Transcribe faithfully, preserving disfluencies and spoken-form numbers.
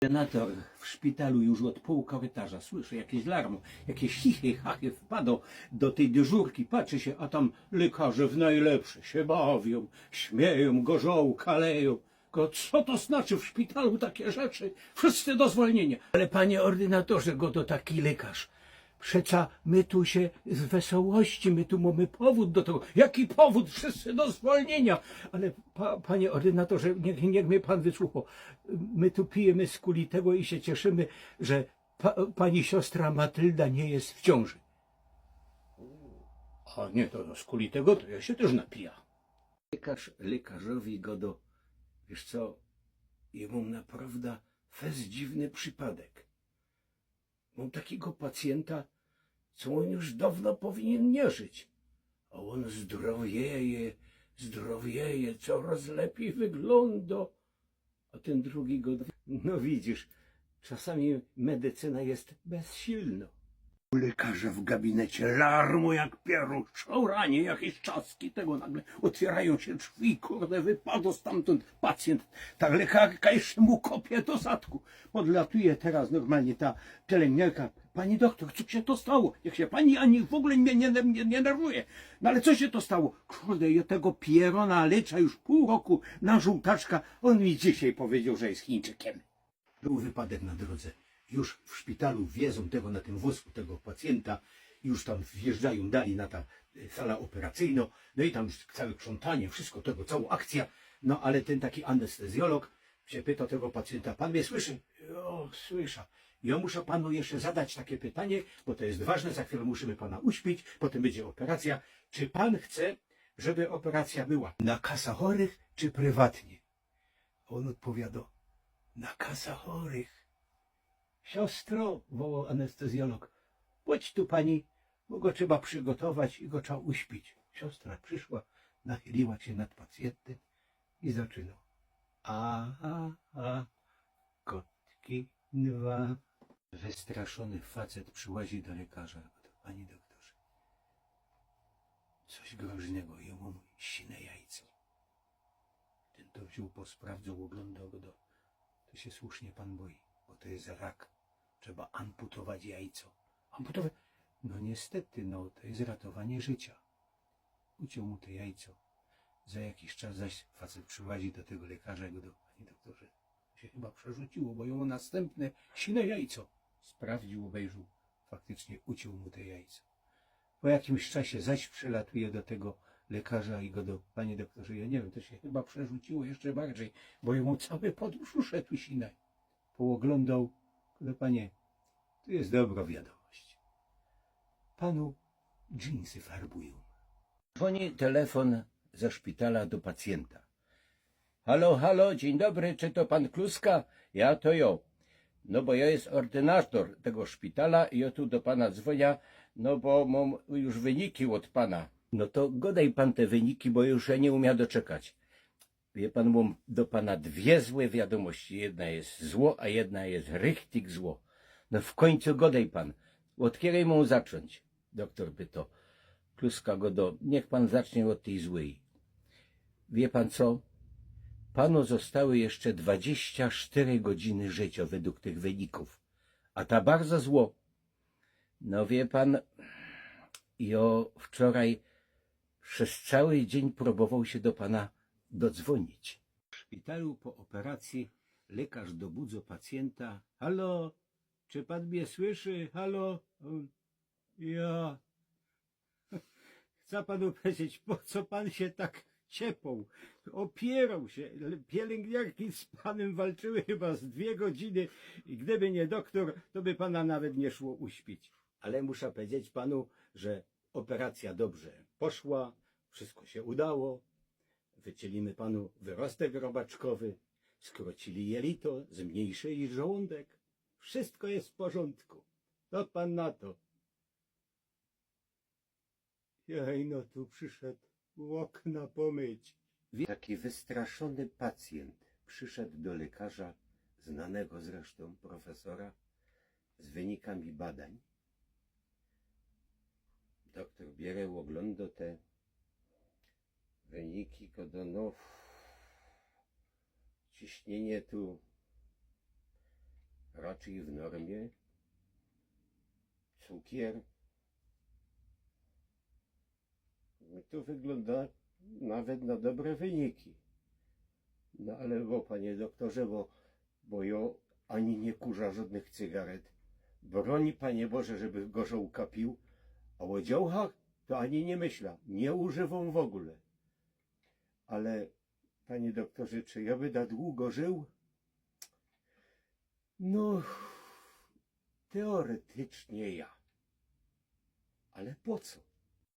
Ordynator w szpitalu już ôd pōł korytarza słyszy jakeś larmo, jakeś chichy, chachy, wpadŏ do tyj dyżurki, patrzy sie, a tam lekarze w nojlepsze sie bawiōm, śmiejōm, gorzŏłka lejōm. Go, co to znaczy w szpitalu takie rzeczy? Wszyscy do zwolnienia. Ale panie ordynatorze, godo taki lekarz, przeca my tu sie z wesołości, my tu mōmy powōd do tego. Jaki powōd? Wszyscy do zwolnienia. Ale pa, panie ordynatorze, niech, niech mie pan wysłuchŏ. My tu pijymy skuli tego i sie cieszymy, że pa, pani siostra Matylda nie jest w ciąży. A nie, to, to skuli tego to jŏ sie tyż napijã. Lekarz lekarzowi godo: „Wiysz co, jŏ mōm naprŏwdã fest dziwny przipadek. Mōm takigo pacjynta, co ôn już dŏwno powiniyn niy żyć. A ôn zdrowiyje, zdrowiyje, coroz lepij wyglōndŏ”. A tyn drugi godo: „No widzisz, czasami medycyna jest bezsilnŏ”. U lekarza w gabinecie larmo jak pierōn, szoranie, jakeś trzaski, tego nagle ôtwiyrają sie drzwi, kurde, wypadŏ stamtōnd pacjent. Ta lekarka jeszcze mu kopie do zadku. Podlatuje teraz normalnie ta pielynierka: „Pani doktor, co sie to stało? Niech sie pani ani w ogōle nie, nie, nie, nie nerwuje. No ale co sie to stało?” „Kurde, jŏ tego pierōna leczã już pōł roku na żōłtaczka. Ôn mi dzisiej powiedzioł, że jest Chińczykiym”. Bōł wypadek na drodze. Już w szpitalu wiezōm tego, na tym wōzku tego pacjynta. Już tam wjeżdżajōm dalij na ta, e, sala ôperacyjnŏ. No i tam już cołke krzątanie, wszystko tego, cołkŏ akcyjŏ. No ale tyn taki anestezyjolog sie pytŏ tego pacjynta: „Pan mie słyszy?” „Jŏ, słyszã”. „Jŏ muszã panu jeszcze zadać takie pytanie, bo to jest ważne, za chwilã musimy pana uśpić, potym bydzie ôperacyjŏ. Czy pan chce, żeby ôperacyjŏ była na kasã chorych, czy prywatnie?” A ôn ôdpowiadŏ: „Na kasã chorych”. „Siostro”, wołŏ anestezyjolog, „pōdź tu pani, bo go trzeba przigotować i go trzeba uśpić”. Siostra prziszła, nachyliła sie nad pacjentym i zaczynŏ: „A, a, a, kotki dwa”. Wystraszōny facet prziłazi do lekarza: „Panie doktorze, coś groźnego, jŏ mōm sine jajco”. Tyn to wziōn, posprawdzōł, ôglōndŏ, godo: „To sie słusznie pan boi, bo to jest rak. Trzeba amputować jajco”. „Amputować?” „No niestety, no to jest ratowanie życia”. Uciōn mu te jajco. Za jakiś czas zaś facet prziłazi do tego lekarza i godo: „Panie doktorze, to sie chyba przerzuciło, bo jŏ mōm nastympne sine jajco”. Sprawdziōł, ôbejrzoł. Faktycznie uciōn mu te jajco. Po jakimś czasie zaś przilatuje do tego lekarza i godo: „Panie doktorze, jŏ niy wiym, to sie chyba przerzuciło jeszcze bardzij, bo jŏ mōm cołki pod brzuszym tu sine”. Poôglōndoł, godo: „Panie, tu jest dobrŏ wiadōmość. Panu dżinsy farbujōm”. Dzwōni telefōn ze szpitala do pacjynta. „Halo, halo, dziyń dobry, czy to pan Kluska?” „Ja, to jŏ”. „No bo jŏ jest ordynator tego szpitala i jŏ tu do pana dzwōniã, no bo mōm już wyniki ôd pana”. „No to godej pan te wyniki, bo już jŏ niy umiã doczekać”. „Wie pan, mōm do pana dwie złe wiadōmości. Jedna jest zło, a jedna jest richtig zło”. „No w kōńcu godej pan. Ôd kerej mōm zaczōńć?” Doktor pytŏ. Kluska godo: „Niych pan zacznie ôd tyj złyj. Wie pan co? Panu zostały jeszcze dwadzieścia sztyry godziny życiŏ według tych wynikōw. A ta bardzo zło. No wie pan, jŏ wczoraj przez cały dziyń prōbowoł sie do pana dodzwōnić”. W szpitalu po ôperacyji lekŏrz dobudzŏ pacjynta: „Halo, czy pan mie słyszy? Halo?” „Ja”. „Chcã panu powiedzieć, po co pan sie tak ciepōł, ôpiyroł sie? Pielynierki z panym walczyły chyba z dwie godziny i gdyby niy doktor, to by pana nawet niy szło uśpić”. „Ale muszã powiedzieć panu, że ôperacyjŏ dobrze poszła, wszystko sie udało. Wycilymy panu wyrostek robaczkowy, skrocili jelito, zmyńszyli żołōndek. Wszystko jest w porządku. Co pan na to?” „Jŏ ino tu prziszoł ôkna pōmyć”. Taki wystraszōny pacjent prziszoł do lekŏrza, znanego zresztōm profesora, z wynikami badań. Doktor bierze, ôglōndŏ te wyniki, godo: „No, ciśnienie tu Patrzi w normie, cukier. No to wyglōnda nawet na dobre wyniki. No ale bo, panie doktorze, bo, bo jŏ ani niy kurza żŏdnych cygaret. Brōń, Panie Boże, żeby gorzŏłka piōł, a ô dziołchach to ani niy myśla, niy używōm w ogōle. Ale, panie doktorze, czy jŏ byda długo żōł? No, teoretycznie ja. Ale po co?